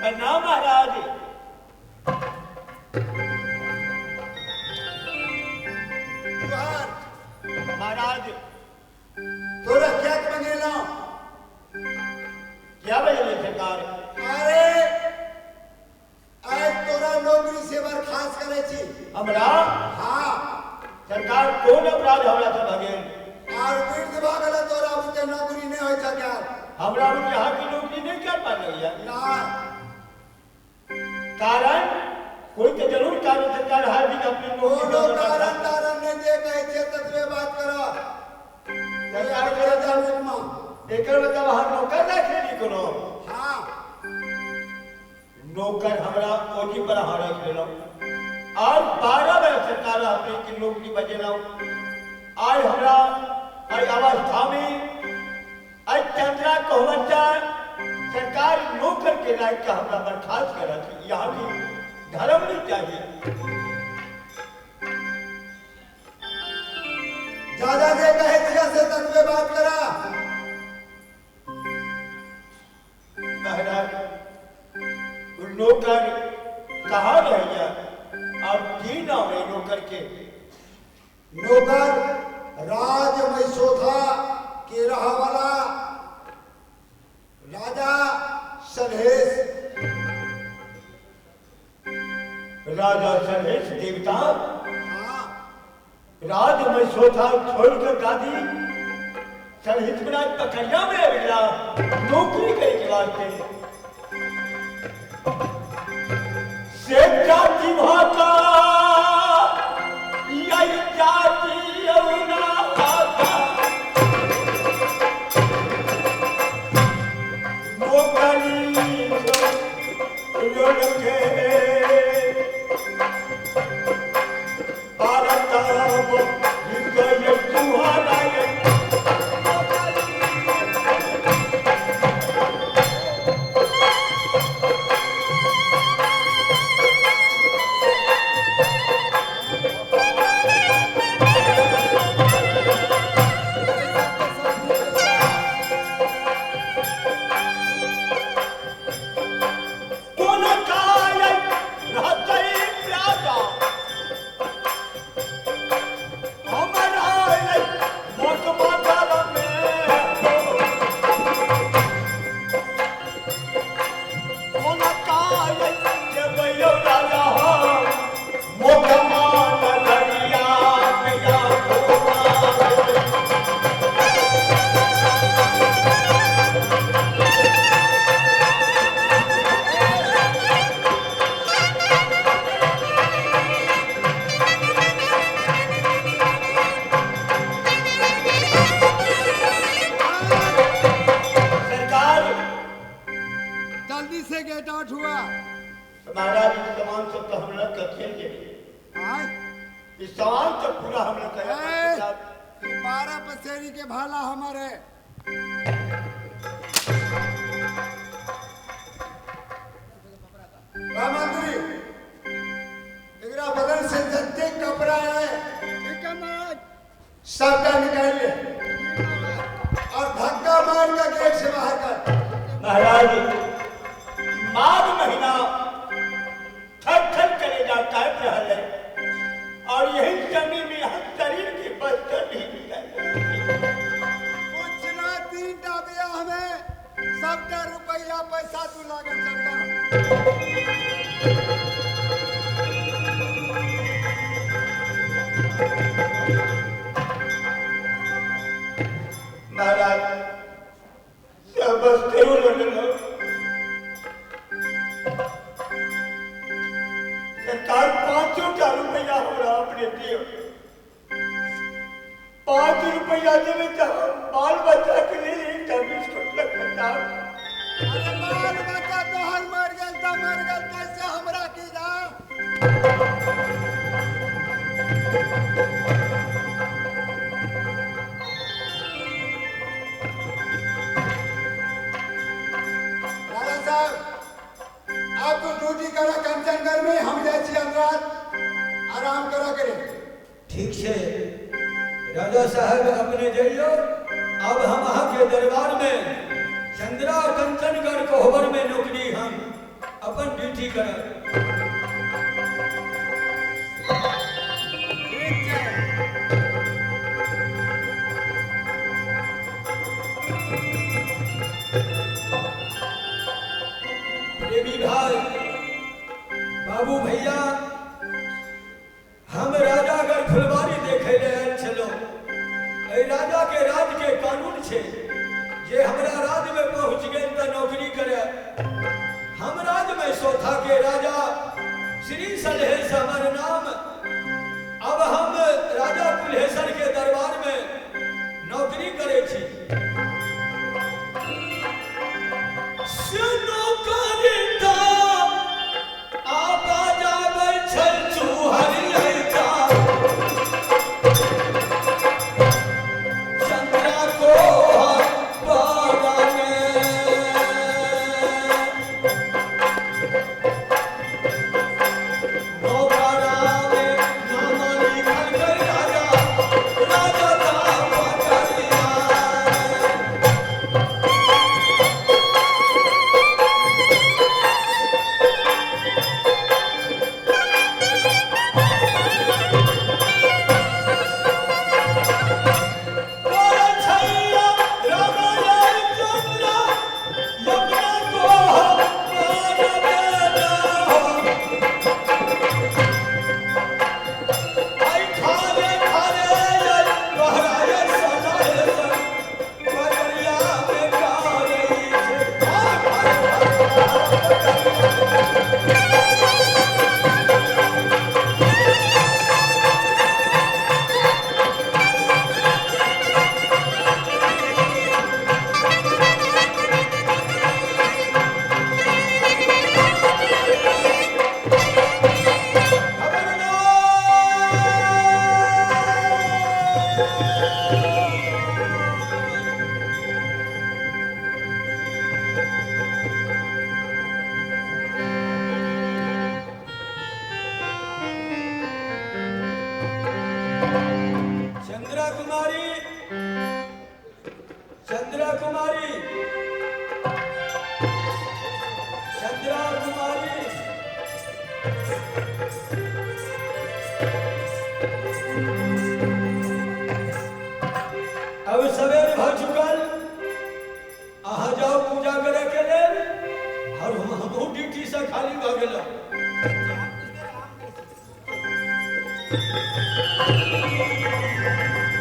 प्रणाम महाराज। महाराज तोरा क्या बनेला? क्या बजले सरकार? अरे आज तोरा नौकरी से बर्खास्त करे छी। हमरा? हाँ। सरकार कौन अपराध हमरा से भगेल? और वृद्ध भ गेल तोरा बुते नौकरी नहीं होय छ क्या? हमरा बुते यहाँ की नौकरी नहीं कर पा रही है ना। कारण कोई तो जरूर कारण सरकार हर भी अपनी नौकरी कोनो कारण तारण नहीं जे कहै छै ततबे बात करो। सरकार करे एकर मतलब हम नौकर राखे ली कोनो? हाँ। नौकर हमरा ओजी पर अहाँ राखि लेलहुँ और 12 बेर सरकार अपने की नौकरी बजेलहुँ। आज हमरा एहि अवस्था में आज चंद्रा कोहबच्चा सरकार नौकर के लायक के हमरा बर्खास्त करत, यहाँ की धर्म नहीं चाहिए। ज्यादा जे कहै छियै से ततबे बात करा। महाराज नौकर कहाँ रह गया और की नाम है नौकर के? नौकर राज मैसोथा के रहा वाला राजा सलहेश। राजा सलहेश देवता? हाँ। राज मैसोथा छोड़कर गादी सलहेश महाराज पकड़िया में अगला नौकरी करे के वास्ते से जाति भाता यही जाति यमुना आता नौकरी के महाराज सामान सब तो हम लोग खेल के इस सामान तो पूरा हम लोग 12 पसेरी के भाला हमारे। मंत्री एकरा बदन से जत्ते कपड़ा है सबका निकाल ले और धक्का मार का गेट से बाहर कर। महाराज माघ महीना थर थर कलेजा कांप रहा है और यही समय में हम शरीर के बस्तर नहीं निकाल कुछ ना 3 टा ब्याह में सबटा रुपया पैसा तू लागल सरकार। महाराज सब बस्तर लड़ल सरकार 5 रुपया हो रहा अपने दियो 5 रुपया देवे तो बाल बच्चा के लिए एक बिस्कुट लग सकता। अरे बाल बच्चा तोहर मर गेल त मर गेल कैसे हमरा की जा? राजा साहब आप तो ड्यूटी करा कंचनगढ़ में, हम जाए छी अंदर आराम करा के। गेलै। ठीक छै राजा साहब, अपने जइयो। अब हम अहाँके दरबार में चंद्रा कंचनगढ़ कोहबर में नौकरी हम अपन ड्यूटी करब। ठीक छै। प्रेमी भाई, बाबू भैया, हम राजागढ़ फुलवारी देखे ले आयल छलहुँ। एहि राजा के राज के कानून छै जे हमरा राज में पहुँच गेल तऽ नौकरी करे। हम राज में सोथा के राजा श्री सलहेश हमर नाम। अब हम राजा कुल्हेश्वर के दरबार में नौकरी करे छी। से नौकरी तऽ आबा जाबै छै चूहरियैता, चंद्रा को बागाने। नौकरा में नाम लिखल कर राजा, राजा ता पकड़िया। छैया रमण चंद्रा यमुना को मान देना हो। आई खारे खारे बहराए सलाहे सर बजरिया में कारई छे। आ खारे खारे। खबरदार। चंद्रा कुमारी, चंद्रा कुमारी, चंद्रा कुमारी। अब सवेर भऽ चुकल, अहाँ जाउ पूजा करे के लेल और हमहूँ ड्यूटी से खाली भऽ गेलहुँ। ठीक छै, हम कुछ देर आराम करै छी।